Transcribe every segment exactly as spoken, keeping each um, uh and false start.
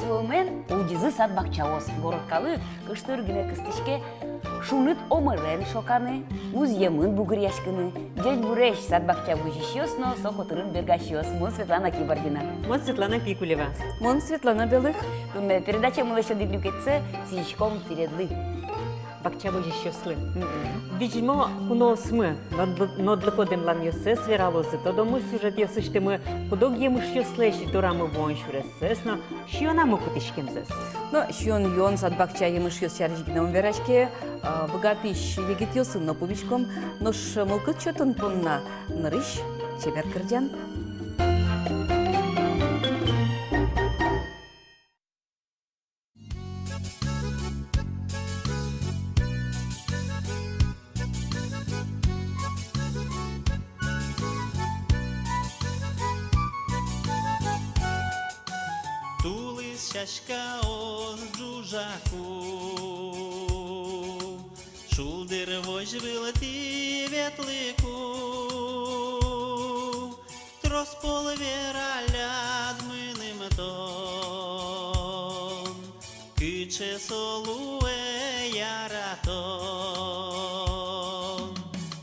Пӧлмен улӟизы сад-бакчаос. Город калык кыштыр гинэ кыстӥське шуныт омырен шоканы, музъемын бугыръяськыны. Ӟечбуресь, сад-бакча возисьёс но со котырын бергасьёс. Мон Светлана Кибардина. Мон Светлана Пикулева. Мон Светлана Белых. Туннэ передачамылэсь одӥг люкетсэ сӥзиськом тӥледлы. Бакча возисьёслы. Мгм. Визьмо куноосмы нодлы-, нодлыко дэмланъёссэс вералозы, тодомы сюжетъёсысьтымы куд-ог емышъёслэсь дорамы вуон сюрессэс но сиёнамы кутӥськемзэс. Но сиён-юон сад-бакча емышъёс сярысь гинэ ум вераське, а, быгатӥсь егитъёсын но пумиськом, нош мылкыд сётон понна нырысь чебер кырӟан. Тулыс сяськаос ӝужаку, шулдыр возь вылтӥ ветлыку, трос пол вералляд мыным тон, кыӵе со луэ яратон.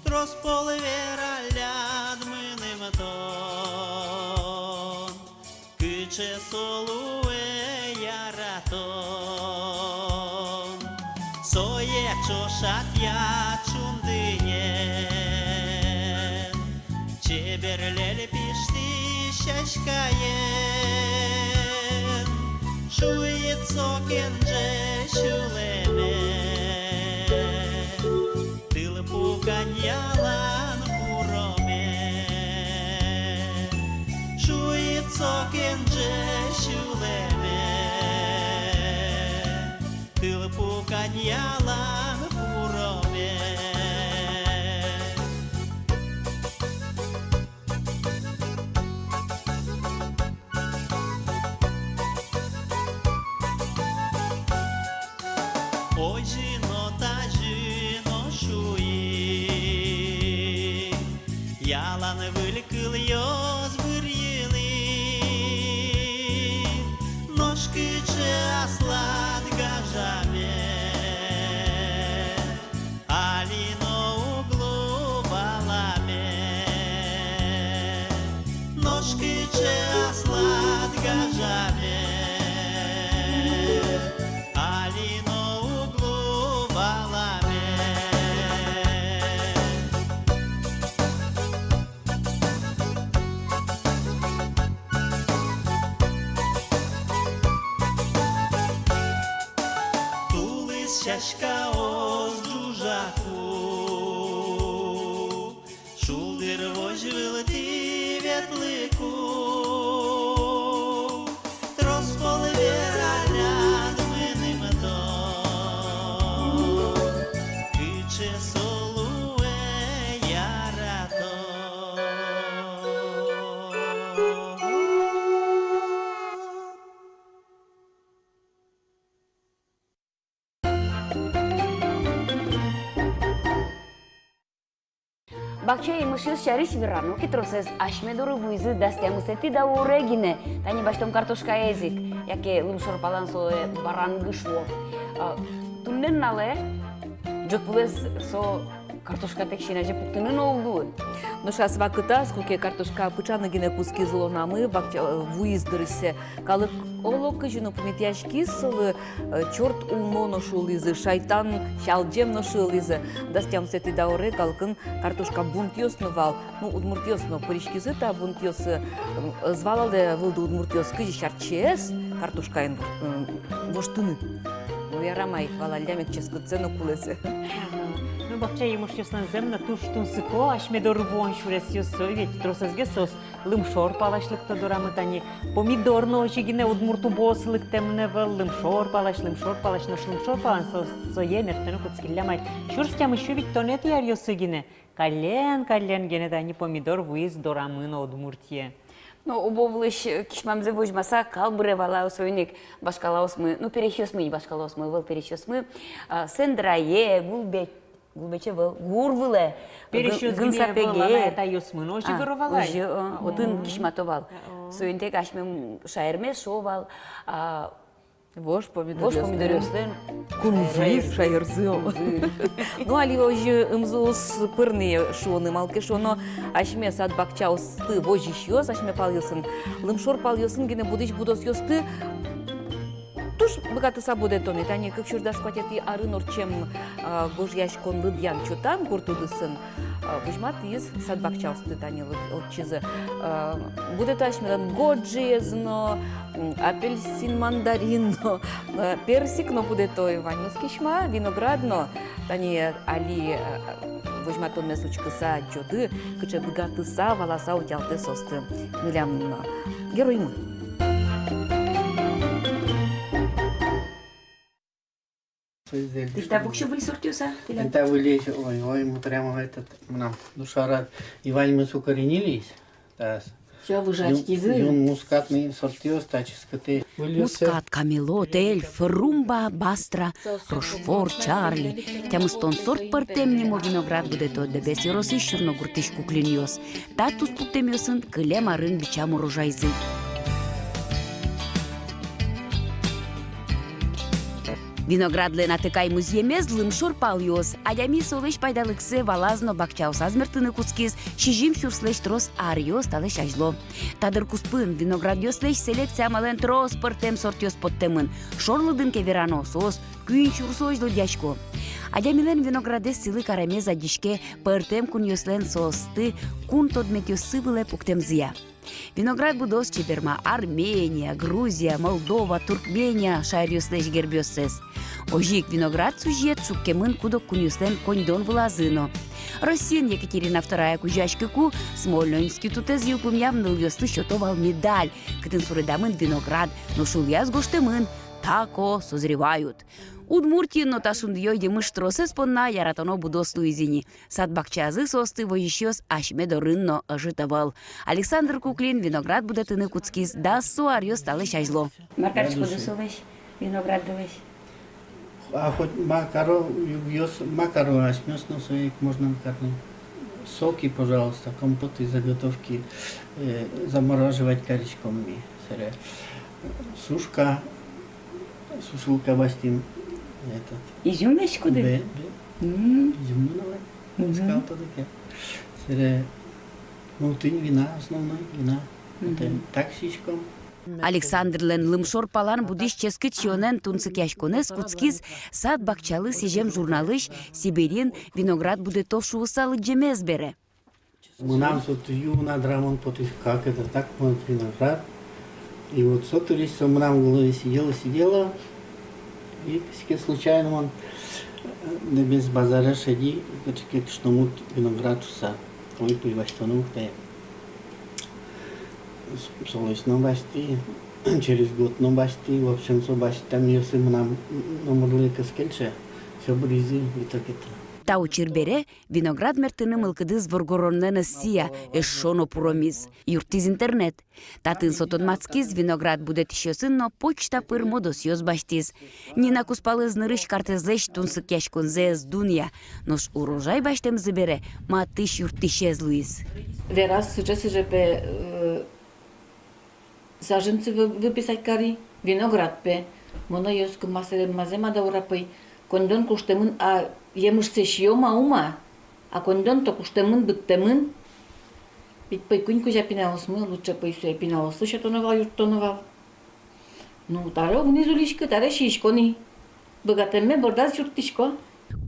Трос пол вералляд мыным тон, кыӵе со луэ яратон. Сое ӵошатъяд шундыен, чебер лель пиштӥсь сяськаен, шуид со кенже сюлэме, тылпу кадь ялан куроме. Шуид со кенже сюлэме, тылпу кадь ялан куроме. Озьы но, тазьы но шуи, ялан выль кылъёс бырйылӥ. Нош кыӵе аслад гажаме, али но уг лу валаме. Нош кыӵе аслад гажаме, али но уг лу валаме. Тулыс сяськаос ӝужаку, шулдыр возь вылтӥ ветлыку, трос пол вералляд мыным тон, кыӵе со луэ яратон. Бакча емышъёс сярысь верано ке, тросэз асьме доры вуизы дас тямысэтӥ дауре гинэ. Тани басьтом картошкаез ик, яке лымшор палан сое барангы шуо. А, туннэ нуналэ ӝӧк вылэз со картошкатэк син азе пуктыны но уг луы. Нош ас вакытаз, куке картошка пыӵаны гинэ кутскиз улонамы, бакча, э, вуиз дырысьсэ, калык оло кызьы но пумитъяськиз солы, э, чорт улмо но шуылӥзы, шайтан сялӟем но шуылӥзы. Дас тямысэтӥ дауре калыкын картошка бунтъёс но вал. Ну, удмуртъёс но пыриськизы та бунтъёсы, м, ӧз валалэ вылды удмуртъёс, кызьы артчиз картошкаен вор-, м, воштыны. Ну, ярамай, валаллям ик, ческытсэ но кулэ сое. Ага. Ну, бакча емышъёслэн зэм но туж тунсыко асьме доры вуон сюресъёссы, ведь тросэзгес соос лымшор палась лыкто дорамы. Тани помидор но озьы гинэ удмурт убоос лыктэмын ӧвӧл, лымшор палась, лымшор палась, нош лымшор палан со-, сое мерттыны кутскиллям ай. Сюрс тямыссю витьтонэтӥ аръёсы гинэ каллен-каллен гинэ тани помидор вуиз дорамы но Удмуртие. Ну, убо вылысь, э, кисьмамзэ возьмаса, калбуре вала, соин ик вашкалаосмы, ну, пересьёсмы, не вашкалаосмы, ӧвӧл, пересьёсмы, а, сендрае, гулбе-, гулбече ӧвӧл, гур вылэ, пересьёс гын-, гинэ ӧвӧл, гынсапеге. Вала, тайёсмы но озьы, а, выро вал ай. Озьы, а, отын, мгм, кисьмато вал. А, о. Соин ик асьмем шаерме шуо вал, а, Вож помидоръёслэн. Вож помидоръёслэн кунзы, шаерзы. Шаерзы, о. Кунзы. Ну, али озьы ымзы уз пырны шуыны, малы ке шуоно, асьме садбакчаосты возисьёс, асьме палъёсын, лымшор палъёсын гинэ будӥсь будосъёсты туж быгатыса будэто ни. Тани кык сюрс дас куатетӥ арын ортчем, а, гожъяськон лыдъян-чотан гурт удысын, а, возьматӥз садбакчаосты, тани лыд-, лыдъяськизы. А, будэто асьмелэн годжиез но, м, апельсин, мандарин но, а, персик но будэто, ваньмыз кисьма, виноград но. Тани али, а, возьматонмес учкыса адӟоды, кыӵе быгатыса, валаса утялтэ соосты милям, а, героймы. Тӥ та вообще выль сортъёс-а? Тӥляд? Та выльысь, ой, ой, мы прямо этот, мынам душа рад. И ваньмыз укоренились. Та. Всё, выжатскизы. Юн, юн мускатный сортъёс, та ческыт. Выльёс. Мускат, камелот, эльф, румба, бастра, рошфор, чарли. Тямыстон сорт пӧртэм нимо виноград будэто Дэбес ёросысь Сюрногуртысь куклинъёс. Та туспуктэмъёсын кылем арын бичам урожайзы. Виноградлэн атыкай музъемез — лымшор палъёс. Адями солэсь пайдалыксэ валаз но бакчаосаз мертыны кутскиз сизьым сюрслэсь трос аръёс талэсь азьло. Та дыр куспын виноградъёслэсь селекция амалэн трос пӧртэм сортъёс поттэмын. Шорлыдын ке верано, соос куинь сюрсозь лыдъясько. Адямилэн виноградэз сӥлы каремез адӟиське пӧртэм кунъёслэн соосты кун тодметъёссы вылэ пуктэмзыя. Виноград будоз чеберма Армения, Грузия, Молдова, Туркмения шаеръёслэсь гербъёссэс. Озьы ик виноград сузьыет шуккемын куд-ог кунъёслэн коньдон вылазы но. Россиын Екатерина Вторая кузёяськыку Смольный институтэз йылпумъям нылъёслы сёто вал медаль, кытын суредамын виноград, нош улӥяз гожтэмын: «Так-о, созревают». Удмуртиын но та шундыё емыш тросэз понна яратоно будос луиз ини. Сад-бакчаязы соосты возисьёс асьме дорын но ӧжыт ӧвӧл. Александр Куклин виноград будэтыны кутскиз дас со аръёс талэсь азьло. Мар кариськоды солэсь, виноградылэсь? А хоть ма каро, югъёс ма каро, асьмеос но сое ик можно карны. Соки, пожалуйста, компоты, заготовки, э, замораживать кариськом ми. Сэре сушка, сушилка басьтӥм, этот. Изюм лэсьтӥськоды? Бе, бе. Мгм. Изюм но вань. Мгм. Скал тодыке. Сэре, ну, тӥни вина, основной вина. Мгм. Вот, э, так сиськом. Александрлэн лымшор палан будӥсь ческыт сиёнэн тунсыкъяськонэз кутскиз «Сад-бакчалы сӥзем» журналысь Сибирьын виноград будэто шуыса лыдӟемез бере. Мынам со туж юн адрамон потӥз, как это так, может, виноград. И вот со дырысь со мынам головае сидело, сидело. И кызьы ке случайно мон, э, Дэбес базаре шеди, кыӵе ке кышномурт виноград шуыса. Ой, пуй, басьтоно ук тае. С-, солэсь но басьтӥ, через год но басьтӥ, в общем, со басьтэмъёсы мынам номырлы ик ӧз кельшы, всё быризы в итоге-то. Та учыр бере виноград мертыны мылкыдыз воргоронлэн ӧз сия, эшшо но пуромиз. Юрттӥз интернет. Татын со тодматскиз виноград будэтӥсьёсын но почта пыр модосъёс басьтӥз. Нина кузпалыз нырысь картэзлэсь тунсыкъяськонзэ ӧз дунъя, нош урожай басьтэмзы бере матысь юрттӥсез луиз. Вераз, сыӵе-сыӵе пе, э, саженцы вы-, выписать кари, виноград пе. Мон ӧй оскы, ма сэрен, ма зэм-а, даура пӧй. Коньдон куштэмын, а емышсэ сиём-а, ум-а? А коньдон-то куштэмын, быдтэмын. Ведь пӧй куинь кузя пиналъёсмы, лучше пӧй сое пиналъёслы сётоно вал, юрттоно вал. Ну, таре уг ни зулиськы, таре сиисько ни. Быгатэмме бордаз юрттӥсько.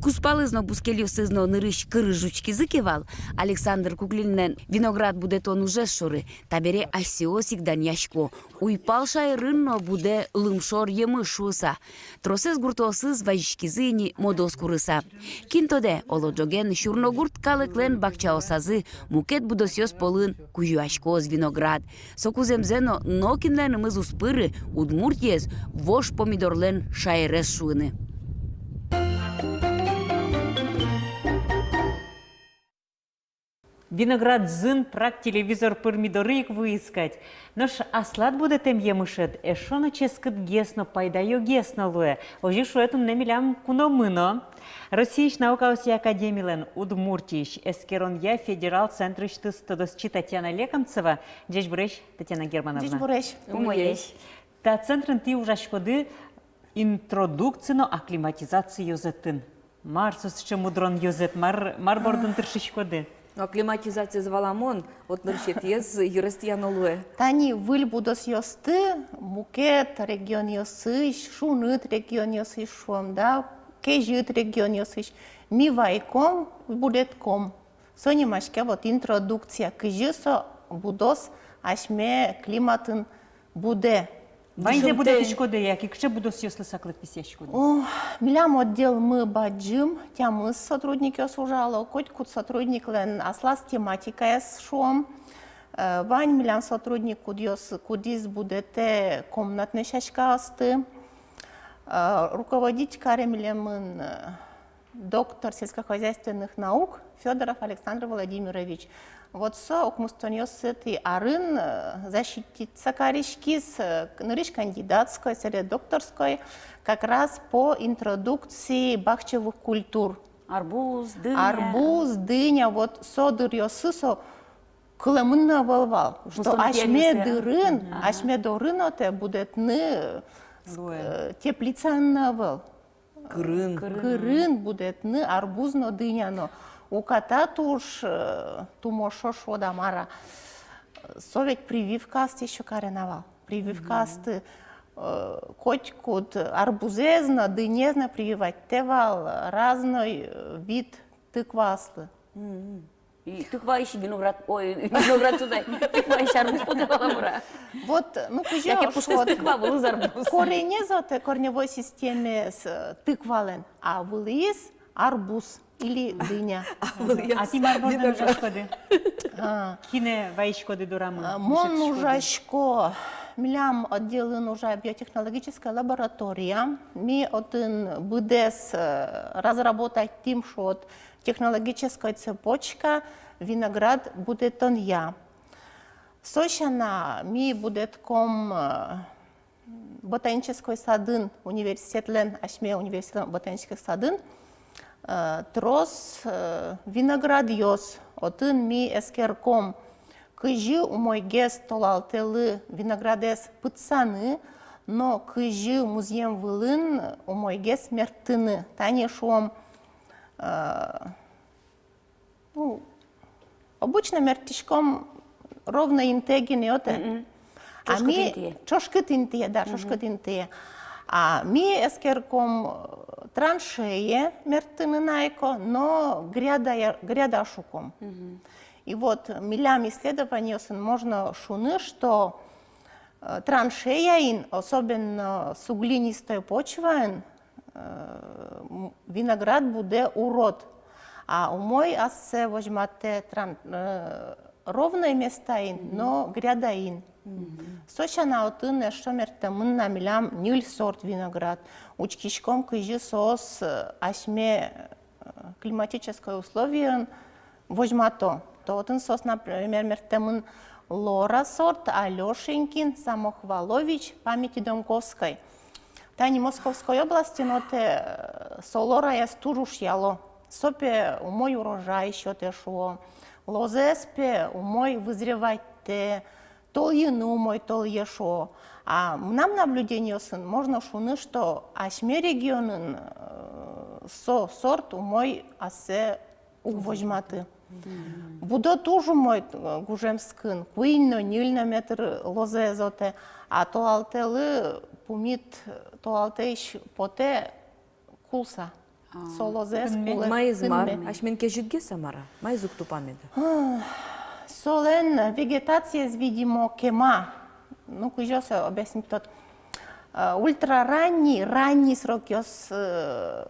Кузпалыз но, бускельёсыз но нырысь кырыж учкизы ке вал Александр Куклинлэн виноград будэтон ужез шоры, табере асьсэос ик данъясько: уйпал шаерын но будэ лымшор емыш шуыса. Тросэз гуртоосыз вазиськизы ини модос курыса. Кин тодэ, оло, ӝоген Сюрногурт калыклэн бакчаосазы мукет будосъёс пӧлын кузёяськоз виноград. Соку зэмзэ но нокинлэн ымыз уз пыры Удмуртиез вож помидорлэн шаерез шуыны. Виноград зын прак телевизор пыр ми доры ик вуиз кадь. Нош аслад будэтэм емышед эшшо но ческытгес но, пайдаёгес но луэ. Озьы шуэ туннэ милям куномы но. Россиысь наукаосъя академилэн Удмуртиысь эскеронъя федерал центрысьтыз тодосчи Татьяна Лекомцева. Ӟечбуресь, Татьяна Германовна. Ӟечбуресь. Умоесь. Та центрын тӥ ужаськоды интродукци но акклиматизаци ёзэтын. Мар со сыӵе мудрон ёзэт, мар, мар бордын тыршиськоды? Акклиматизациез валамон, вот нырысетӥез йырез тӥяно луэ. Тани выль будосъёсты мукет регионъёсысь, шуныт регионъёсысь шуом, да, кезьыт регионъёсысь ми вайком, будэтӥськом. Со нимаське вот интродукция, кызьы со будос асьме климатын будэ. Ваньзэ будэтӥськоды яке кыӵе будосъёслы саклык висъяськоды? О, милям отделмы бадӟым, тямыс сотрудникъёс ужало, котькуд сотрудниклэн аслаз тематикаез шуом. Э, вань милям сотрудник, кудъёс, кудӥз будэтэ комнатной сяськаосты. Э, руководить каре милемын, э, доктор сельскохозяйственных наук Фёдоров Александр Владимирович. Вот со укмыстонъёсэтӥ арын, э, защититься кариськиз, э, нырысь кандидатской, собере докторской, как раз по интродукции бахчевых культур. Арбуз, дыня. Арбуз, дыня, вот со дыръёсы со кылэмын но ӧвӧл вал, что асьме дырын, асьме дорын отэ будэтыны, э, теплицаын но ӧвӧл. Кырын. Кырын будэтыны арбуз но, дыня но. Уката туж, э, тумошо шуод-а, мар-а. Со ведь прививкаосты ещё каре на вал. Прививкаосты, э, котькуд арбузэз но, дынез но прививатьтэ вал разной, э, вид тыкваослы. И тыкваысь виноград, ой, виноград сюда, тыкваысь арбуз потэ вал-а, мар-а? Вот, ну, кызьы. Яке пушкыз тыква, вылыз арбуз. Коренез отэ, корневой системаез, э, тыквалэн, а вылӥз арбуз или дыня. А тӥ мар бордын ужаськоды? А. Кинэ вайиськоды дорамы? А, мон ужасько, милям отделын ужа биотехнологическая лаборатория. Ми отын быдэс, э, разработать карим шуод технологической цепочка виноград будэтонъя. Со сяна ми будэтӥськом, э, ботанической садын, университетлэн, асьме университетлэн ботанической садын, э, трос, э, виноградъёс. Отын ми эскерком, кызьы умойгес толалтэлы виноградэз пытсаны, но кызьы музъем вылын умойгес мерттыны. Тани шуом, э, ну, обычно мерттӥськом ровно интые гинэ отэ. Мгм. А ми ӵошкыт интые. Ӵошкыт интые, да, ӵошкыт интые. А ми эскерком, э, траншее мерттыны на ик, но гряда, гряда шуком. Мгм. И вот милям исследованиосын можно шуыны, что, э, траншеяын, особенно суглинистой почваын, э, м, виноград будэ урод. А умой ассэ возьматэ тран-, э, ровной местаын, но грядаын. Мгм. Со сяна отын эшшо мерттэмын на милям ньыль сорт виноград. Учкиськом, кызьы соос, э, асьме, э, климатической условиен возьмато. То отын соос, например, мерттэмын Лора сорт, Алёшенькин, Самохвалович, Памяти Донковской. Тани Московской областьын отэ, э, со Лораез туж ушъяло. Со пе умой урожай сётэ шуо. Лозаез пе умой вызреватьтэ, толйыны умой толъе шуо. А мынам наблюдениосын можно шуыны, что асьме регионын, э, со сорт умой ассэ уг возьматы. Мгм. Будо туж умой, э, гужемскын, куинь но, ньыль но метр лозаез отэ, а толалтэлы пумит, толалтэ ич потэ кулса. А. Со лозаез кулэ. Маиз мар? Кынме. Асьмен кезьытгес-а, мар-а? Маиз уг тупа меда? А, солэн вегетациез, видимо, кема. Ну, кызьы сое объяснить тод. А, ультраранний, ранний срокъёс, э,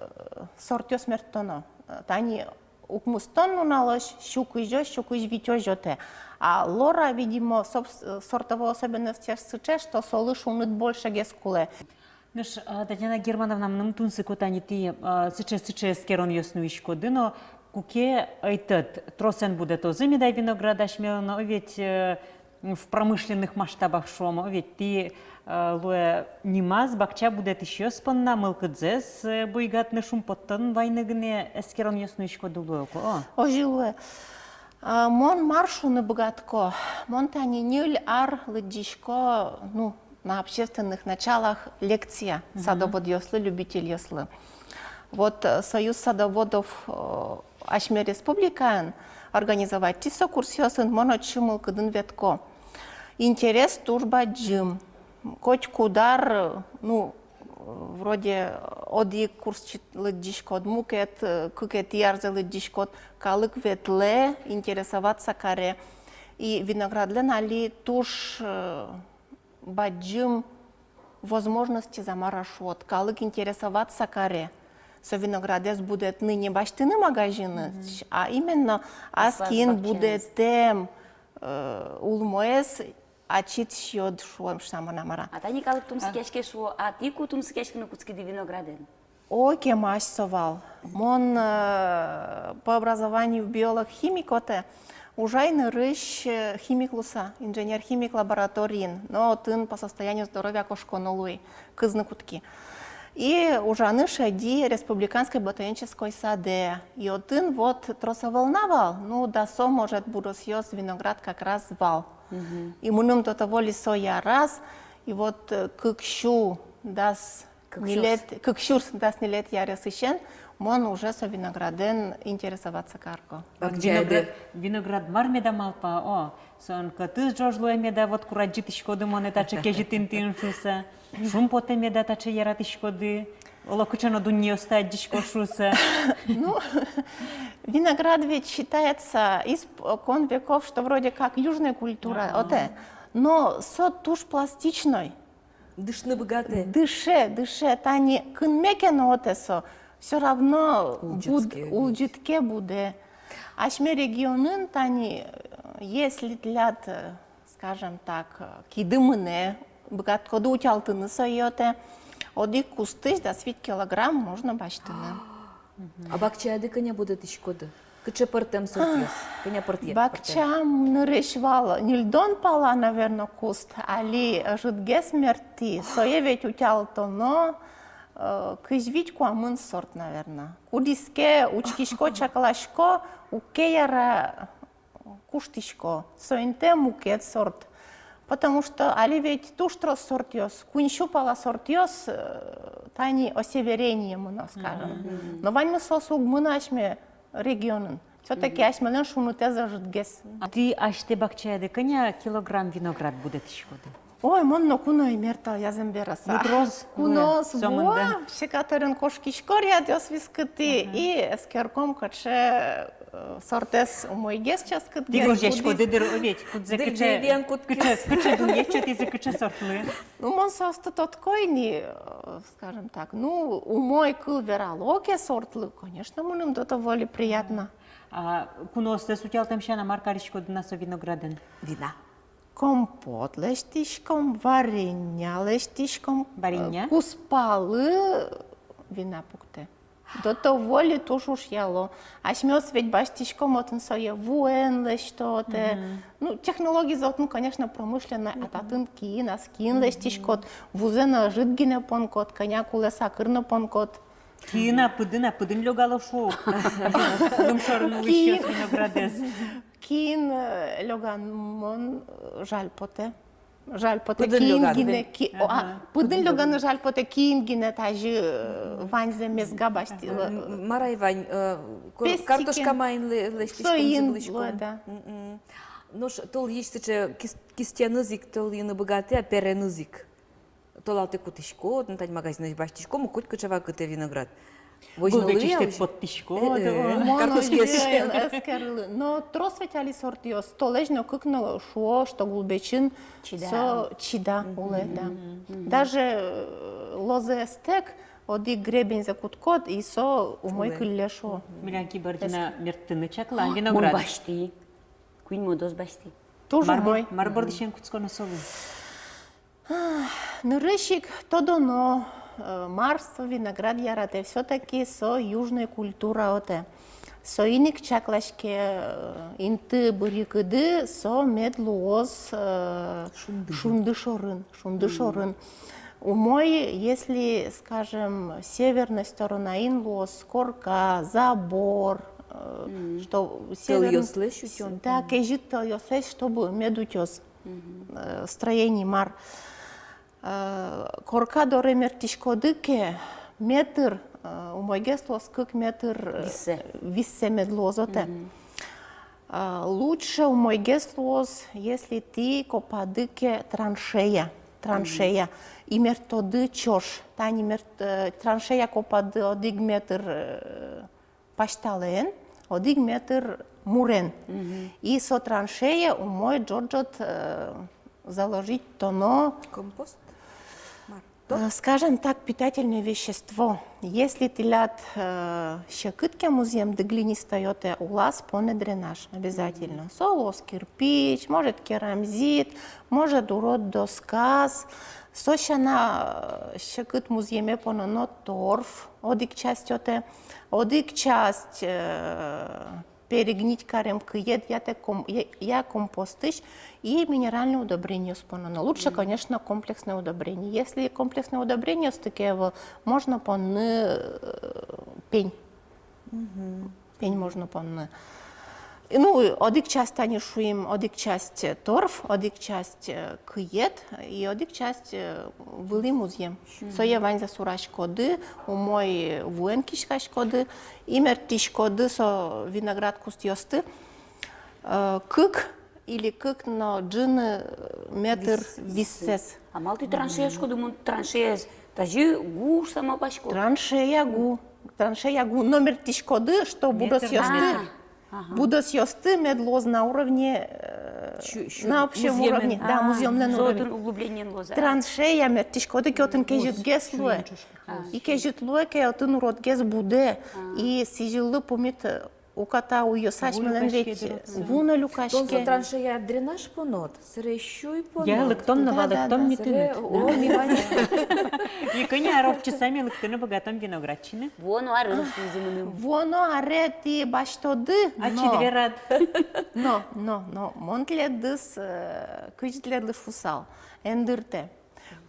сортъёс мерттоно. Тани укмыстон нуналозь сю кызёзь, сю кызь витёзь отэ. А Лора, видимо, собс-, сортовой особенностез сыӵе, что солы шуныт большегес кулэ. Нош, а, Татьяна Германовна, мыным тунсыко, тани тӥ, а, сыӵе, сыӵе эскеронъёс нуиськоды но, куке ӧй тӧд, тросэн будэтозы меда виноград асьмелэн, но ведь, э, в промышленных масштабах шуом, ведь тӥ, э, луэ, нимаз бакча будэтӥсьёс понна мылкыдзэс, э, буйгатыны, шумпоттон вайыны гинэ эскеронъёс нуиськоды, луэ ук-а? Озьы луэ. А, мон мар шуыны быгатӥсько? Мон тани ньыль ар лыдӟисько, ну, на общественных началах лекция садоводъёслы, любительёслы. Вот, э, Союз садоводов, э, асьме республикаын организовать тӥ со курсъёсын, мон отчы мылкыдын ветлӥсько. Интерес туж бадӟым. Котькуд ар, ну, вроде одӥг курс чит-, лыдӟиськод, мукет, э, кыкетӥ арзэ лыдӟиськод, калык ветлэ, интересоваться каре. И виноградлэн али туж, э, бадӟым возможностез, мар-а шуод, калык интересоваться каре. Со виноградэз будэтыны, не басьтыны магазинысь, а именно ас киын будэтэм, э, улмоез ачид сиёд, шуом, шуом, мар-а. А тани калык тунсыкъяське, шуо, а тӥ ку тунсыкъяськыны кутскиды виноградэн? О, кемалась со вал. Мон, э, по образованию биолог-химик, отын ужай нырысь, э, химик луыса, инженер-химик лабораториын, но отын по состоянию здоровья кошконо луи, кызьы ке но кутски. И ужаны шеди республиканской ботанической садэ. И отын вот трос ӧвӧл на вал, ну, дасо, может, буросъёс виноград как раз вал. И мыным до того ли со яраз, и вот, э, кык сю дас ньылет, кык сю дас ньылет аресысен мон уже со виноградэн интересоваться карисько. Виноград, виноград мар меда малпа, о, соин кӧтыз ӝож луэ меда, вот курадӟытӥськоды монэ таӵе кезьыт интыын шуыса, шумпотэ меда таӵе яратӥськоды, оло кыӵе но дуннеосты адӟисько шуыса. Ну, виноград ведь считается испокон веков, что вроде как южная культура, отын. Но со туж пластичной. Дышыны быгатэ. Дыше, дыше, тани кынме ке но отын со, всё равно улӟытске, улӟытске, будэ. Асьме регионын тани, э, если тӥляд, э, скажем так, э, киды мынэ, быгатӥськоды утялтыны сое, отын одӥг кустысь дас вить килограмм можно басьтыны. А бакчаяды кӧня будэтӥськоды? Кыӵе пӧртэм сортъёс? Кӧня пӧртъя-, пӧртэм? Бакчаям нырысь вал ньыльдон пала, наверно, куст, али ӧжытгес мерттӥ, сое ведь утялтоно, э, кызь вить-куамын сорт, наверно. Кудӥз ке учкисько, чакласько, уг ке яра, куштӥсько, со интэ мукет сорт. Потому что али ведь туж трос сортъёс, куинь сю пала сортъёс, э, тани осеверение мыно, скажем. Но ваньмыз соос уг мыны асьме регионын. Всё-таки асьмелэн шунытэз ӧжытгес. А тӥ асьтэ бакчаяды кӧня килограмм виноград будэтӥськоды? Ой, мон ноку но ӧй мерттал, язэм бераса. Ну, трос. Куноос вуо, секаторын кошкисько рядъёс вискытӥ, и эскерком, кыӵе, э, сортэз умойгес, ческытгес. Тӥ гожъяськоды дыр, о, ведь, кудзэ, кыӵе, кыӵе, кыӵе дунъет сётӥзы, кыӵе сортлы. Ну, мон соосты тодӥсько ини, э, скажем так, ну, умой кыл верало ке сортлы, конечно, мыным до того ли приятно. А куноостэс утялтэм сяна мар кариськоды на со виноградэн? Вина. Компот лэсьтӥськом, варенья лэсьтӥськом. Варенья? Э, кузпалы вина пуктэ. До того ли туж ушъяло. Асьмеос ведь басьтӥськом отын сое, вуэн лэсьто отын. Ну, технологиез отын, конечно, промышленной, а татын киын, ас киын лэсьтӥськод, вузэ но ӧжыт гинэ понӥськод, кӧня кулэ сакыр но понӥськод. Киын-а, пыдын-а, пыдын лёгало шуо. Лымшорын улӥсьёс виноградэз. Киын, э, лёганы мон, э, жаль потэ. Жаль потэ, пыдын киын лёганы гинэ, ки-, о, а, пыдын лёганы жаль потэ, киын гинэ тазьы, э, ваньзэ мезга басьтӥллям. М, Марай вань, э, ко-, пестикен. Картошка маин лэ-, лэсьтӥськом, соин зыблӥськом. Луэ, да. Нош тӧлысь сыӵе кис-, кистеныз ик тӧлыны быгатэ, а переныз ик. Толалтэ кутӥськод, ну, тань магазинысь басьтӥськод, мукет кыӵе вакытэ виноград. Возьмалэ, гулбечысь поттӥськод, э, э, о. Мон картошкаез. Озьы эскерлы. Но трос ведь али сортъёс, толэзь но кык но шуо, что гулбечын чида. Со чида улэ, да. Даже, э, лозаез тэк, одӥг гребеньзэ кутӥськод, и со умой кылле шуо. Милям Кибардина мерттыны чакла виноград. Мон басьтӥ. Куинь модоз басьтӥ. Туж умой. Мар бордысен кутсконо солы? Нырысь ик тодоно, э, мар со виноград яратэ, всё-таки со южной культура отын. Соин ик чаклаське, э, инты быръикыды со мед луоз, э, шунды шорын, шунды шорын. Умой, если, скажем, северной сторонаын луоз корка, забор, э, что северн-, тӧлъёслэсь утён. Да, кезьыт тӧлъёслэсь, чтобы мед утёз, э, строение мар. Э, корка доре мерттӥськоды ке, метр, э, умойгес луоз кык метр, э, виссэ, виссэ мед луоз отэ. Мгм. Э, лучше, умойгес луоз, если тӥ копады ке траншея, траншея, мгм, и мерттоды ӵош. Тани мерт-, э, траншея копады одӥг метр, э, пасьталэн, одӥг метр мурен. Мгм. И со траншея умой ӝот-ӝот, э, заложить тоно. Компост? Мар? Э, скажем так, питательное вещество. Если тӥляд, э, секыт ке музъемды глинистой отэ, улаз понэ дренаж обязательно. Мгм. Со луоз кирпич, может, керамзит, может, урод досказ. Со сяна, э, секыт музъеме пононо торф, одӥг часть отэ, одӥг часть, э, перегнить карем кыед, я тэ ком-, я, я компостысь, и минеральное удобрениос пононо. Лучше, мгм, конечно, комплексное удобрение. Если комплексное удобрениосты ке ӧвӧл, можно понны, э, пень. Мгм. Пень можно понны. И, ну, одӥг часть, тани шуим, одӥг часть, э, торф, одӥг часть, э, кыед и одӥг часть, э, вылӥ музъем. Мгм. Сое ваньзэ сураськоды, умой вуэн киськаськоды, и мерттӥськоды со виноград кустъёсты, э, кык или кык но ӝыны, э, метр вис-, виссэс. А малы тӥ траншея шуиськоды, мон траншеяез тазьы гу шуса малпасько. Траншея гу, траншея гу, но мерттӥськоды, что будосъёсты, а, ага, будосъёсты мед луоз на уровне, э, на общем уровне, да, музъемлэн уровне. Со отын углублениен луоз-а? Траншея мерттӥськоды ке, отын кезьытгес луэ. И кезьыт луэ ке, отын уродгес будэ. И сӥзьыллы пумит, э, уката уйёс асьмелэн ведь, ву но люкаське. Тон со траншея дренаж понод, сэре сюй понод. Я, лыктом но валэктом ми тыныд. О, ми вань. И кӧня ар ортчыса ми лыктыны быгатом виноград сиыны? Вуоно аре, шуизы мыным. Вуоно аре тӥ басьтоды, а но. Ачид верад. Но, но, но, мон тӥледыз, э, кызьы тӥледлы шусал, эн дыртэ.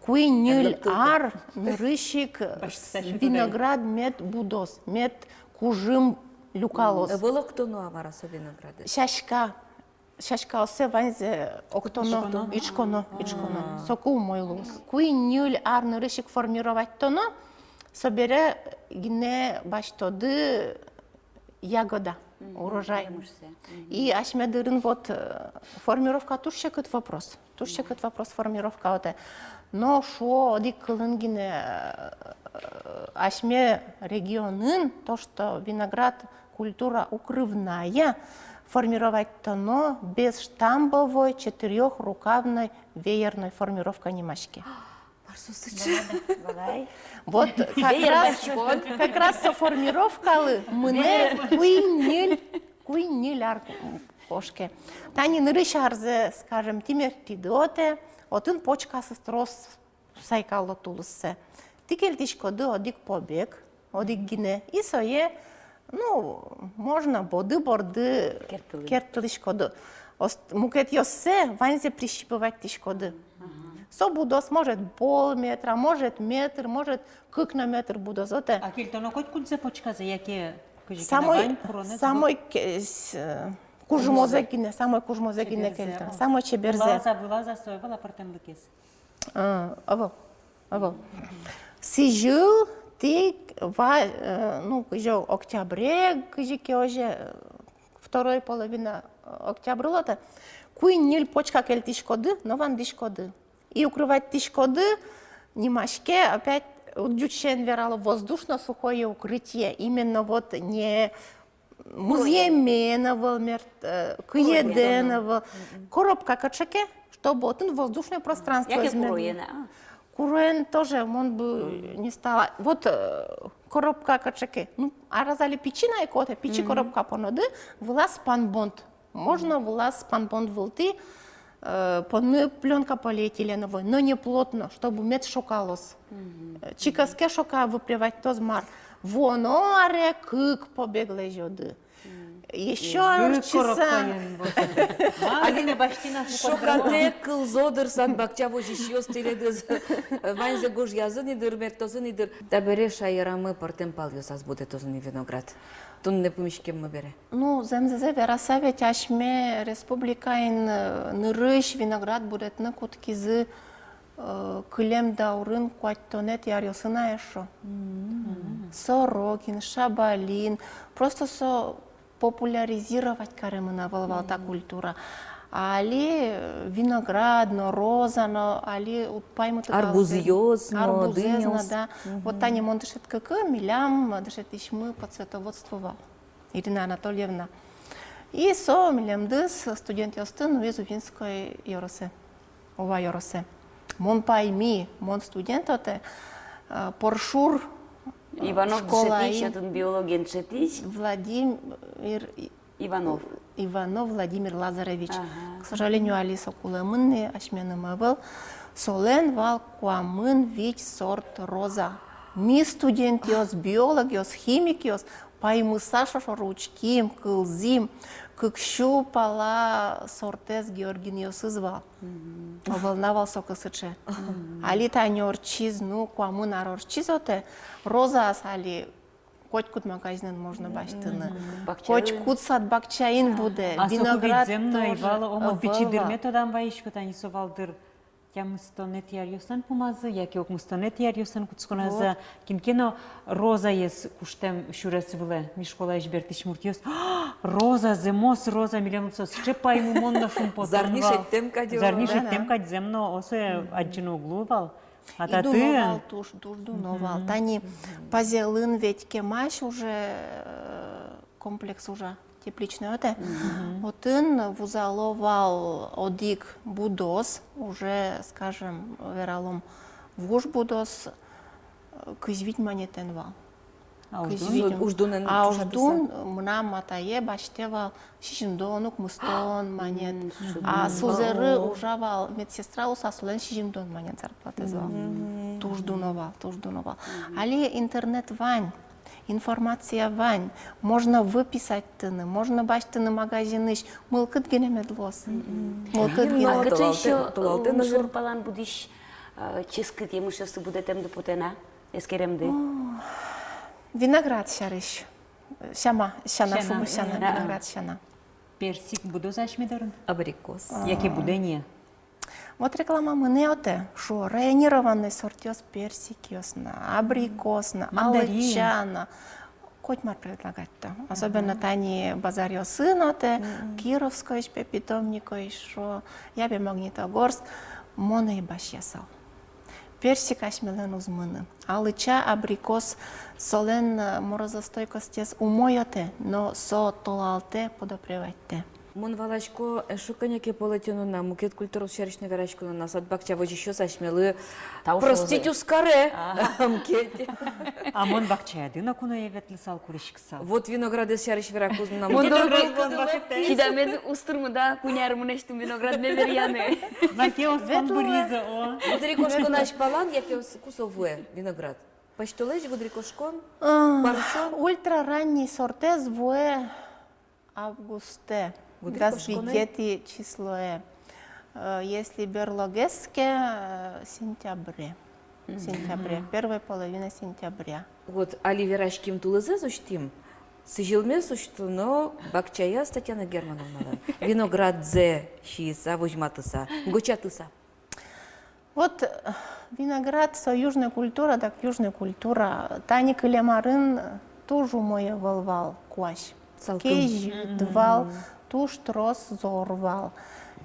Куинь-ньыль ар нырысь ик виноград мед будоз, мед кужым люкалоз. Ӧвӧл октоно-а вара со виноградэ? Сяська, сяськаоссэ ваньзэ октоно, ичконо, ичконо. Соку умой луоз. Куинь-ньыль ар нырысь ик формировать тоно, собере гинэ басьтоды ягода, урожай. И асьме дырын вот, э, формировка туж секыт вопрос. Туж секыт вопрос формировка отэ. Но шуо одӥг кылын гинэ, э, асьме регионын то, что виноград культура укрывная, формировать тоно безштамбовой четырёхрукавной веерной формировка нимаське. Мар со сыӵе? Вот как раз, как раз со формировкалы мынэ куинь-ньыль, куинь-ньыль ар кошке. Тани нырысь арзэ, скажем, тӥ мерттӥды отэ, отын почкаосыз трос сайкало тулыссэ. Тӥ кельтӥськоды одӥг побег, одӥг гинэ, и сое, ну, можно боды борды керттылӥськоды. Ост-, мукетъёссэ ваньзэ прищипывать тӥськоды. Со будоз, может, пол метра, может, метр, может, кык но метр будоз отэ. А кельтоно котькудзэ почказэ, яке кызьы ке но вань куронэз? Самой, самой ке-, с-, э, кужмозэ гинэ, самой кужмозэ гинэ кельто. Самой чеберзэ. Вылаз-а, вылаз-а со ӧвӧл-а пӧртэмлыкез? А, ӧвӧл, ӧвӧл. Сӥзьыл тӥ ва-, э, ну, кызьы октябре, кызьы ке озьы, э, второй половина, э, октябрьлы отэ, куинь-ньыль почка кельтӥськоды но вандӥськоды. И укрывать тӥськоды, нимаське, опять, вот ӟучен верало, воздушно-сухое укрытие. Именно вот не музъемен ӧвӧл, мерт-, э, кыедэн ӧвӧл. Коробка кыӵе ке, чтобы отын воздушное пространство. Яке изменить. Куроен, а? Куроен тоже, мон бы не стала. Вот, э, коробка кыӵе ке. Ну, араз али пичи на ик отэ, пичи коробка поноды, вылаз спанбонд. Можно вылаз спанбонд вылтӥ, э, понны плёнка полиэтиленовой, но не плотно, чтобы мед шокалоз. Э, чик ӧз ке шока, выпревать тоз мар. Вуоно аре кык побег лэзёды. Ещё ар ортчыса. Шокатэк кылзо дыр сад-бакча возисьёс тӥледыз. Ваньзэ гожъязы ни дыр, мерттозы ни дыр. Табере шаерамы пӧртэм палъёсаз будэтозы ни виноград. Туннэ пумиськеммы бере. Ну, зэмзэ вераса, ведь асьме республикаын, э, нырысь виноград будэтыны кутскизы э, кылем даурын, куатьтонэтӥ аръёсын-а эшшо. Мгм. Сорокин, Шабалин. Просто со популяризировать каремын ӧвӧл вал та культура. Али, э, виноград но, роза но, али уд паймыты калык. Арбузъёс но, арбузэз но, дынёс. Да. Мгм. Вот тани мон дышетскыкы, милям дышетӥсьмы по цветоводству вал, Ирина Анатольевна. И со милемдыз, студентъёсты, нуиз Увинской ёросэ, Ува ёросэ. Мон пайми, мон студент отын, э, Поршур, э, Иванов школаын дышетӥсь, отын биологиен дышетӥсь. Владимир И-, Иванов. Иванов Владимир Лазаревич. Ага. К сожалению, али со кулэмын ни, асьменым ӧвӧл. Солэн вал куамын вить сорт роза. Ми, студентъёс, биологъёс, химикъёс, паймыса со шоры учким, кылзӥм, кык сю пала сортэз георгинъёсыз вал. Мгм. Ӧвӧл на вал соку сыӵе. Мгм. Али тани ортчиз, ну, куамын ар ортчиз отын, розаос али котькуд магазинын можно басьтыны. Мгм. Котькуд сад-бакчаын будэ. А соку виноград ведь зэм но тоже ӧй вал, о, мон ӧвӧл пичи дырме вал. Тодам вайисько, тани со вал дыр тямыстонэтӥ аръёслэн пумазы, яке укмыстонэтӥ аръёслэн кутсконазы. Вот. Кин ке но розаез куштэм сюрес вылэ, ми школаысь бертӥсь муртъёс: «Роза, зэмос роза, милемлы со сыӵе паймымон но шумпотон вал». Зарни шедьтэм кадь, о. Зарни шедьтэм кадь, зэм но, о, сое адӟыны уг луы вал. А татын дуно вал, туж, туж дуно вал. Мгм. Тани Пазелын ведь кемась уже, э, комплекс ужа, тепличной отын. Мгм. Отын вузало вал одӥг будос, уже, скажем, вералом, вуж будос, э, кызь вить манетэн вал. А уждун? Кызь вить. Уждунэн. А уждун мынам атае басьтэ вал сизьымдон, укмыстон манет. Мм, сыӵе. А сузэры ужа вал медсестра луыса, солэн сизьымдон манет зарплатаез вал. Мгм. Туж дуно вал, туж дуно вал. Мгм. Али интернет вань, информация вань, можно выписать тыны, можно басьтыны магазинысь, мылкыд гинэ мед луоз. Мгм. Мылкыд гинэ. А кыӵе ещё, э, шур палан будӥсь, э, ческыт емышъёсты будэтэмды потэ на? Эскеремды. О, виноград сярысь. Сяна, сяна, сяна. Шуом, сяна, мгм, виноград сяна. Персик будоз-а асьме дорын? Абрикос. А. Яке будэ ни? Вот реклама мынэ отын, шуо, районированный сортъёс персикъёс но, абрикос но, мандарин, алыча но. Котьмар предлагать-то. Особенно, ага, тани базаръёсын отын, мгм, Кировскоысь пе, Питомникоысь, шуо, я пе, Магнитогорск, мон ӧй басьясал. Персик асьмелэн уз мыны. Алыча, абрикос, солэн, э, морозостойкостез умой отын, но со толалтэ, подопреватьтэ. Мон валасько, эшшо кӧня ке пол ӧтёно на, мукет культураос сярысь но вераськоно на, сад-бакча возисьёс асьмелы простить уз каре. Ага. Мукет. А мон бакчаяды но куное ветлысал, куриськысал. Вот виноградэз сярысь вераку мынам. Мон доры куд-, куд-, куд-, кидамед уз тырмы да, куняр мынэсьтым виноградме веръяны. Маке оскон быръизы, о. Гудырикошкон азьпалан, яке ос-, ку со вуэ виноград? Пӧсьтолэзь гудырикошкон, а, парсён. Ультраранний сортэз вуэ августэ, дас витетӥ числое. Э, если берлогес ке, э, сентябре. Мгм. Сентябре, первой половина сентября. Вот, али вераським тулысэз усьтӥм, сӥзьылмес усьтоно бакчаяз Татьяна Германовналэн. Виноградзэ сиыса, возьматыса, гочатыса. Вот, э, виноград, со южной культура, так южной культура. Тани кылем арын туж умой ӧвӧл вал куазь. Салкын. Кезьыт вал, туж трос зор вал.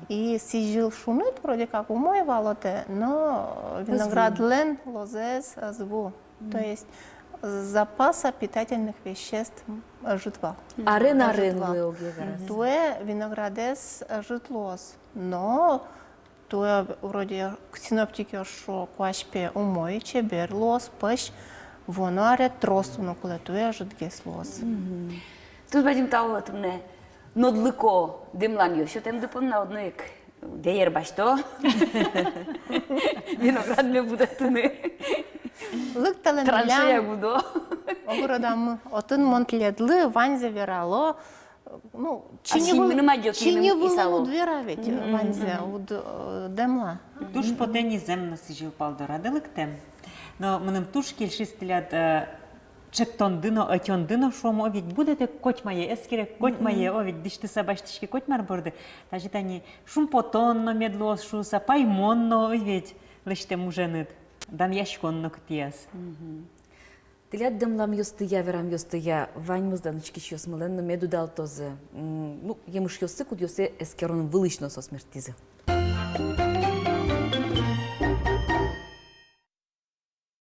И сӥзьыл шуныт вроде как умой вал отын, но виноgraдлэн лозэз ӧз ву. То есть запаса питательных веществ ӧжыт вал. Ӧжыт вал. Арен-арен луэ, огъя вераса. Туэ виноградэз ӧжыт луоз. Но туэ вроде синоптикъёс шуо, куазь пе умой, чебер луоз, пӧсь, вуоно аре трос луыны кулэ, туэ ӧжытгес луоз. Мгм. Туж бадӟым тау туннэ нодлыко дэмланъёс сётэмды понна. Одно ик веер басьто виноградме будэтыны. Лыктэлэ милям, траншея будо, огородамы. Отын мон тӥледлы ваньзэ верало. Ну, а чиньы выл-, мыным адӟо, чиньы вылын уд вера ведь, мгм, ваньзэ, мгм, уд, э, дэмла. Туж потэ ни зэм но сӥзьыл пал дорады лыктэм. Но мыным туж кельшиз тӥляд, э, чектонды но, ӧтёнды но, шуом, о ведь, будэтэк котьмае, эскерэк котьмае, мгм, о ведь, дӥсьтыса басьтӥське котьмар борды. Тазьы тани шумпотон но мед луоз шуыса, паймон но, о ведь. Лэсьтэм уженыд, данъяськон но кытӥяз. Тӥляд дэмламъёстыя, верамъёстыя ваньмыз дан учкисьёсмылэн но мед удалтозы. М, ну, емышъёссы, кудъёссэ эскерон вылысь но соос мерттӥзы.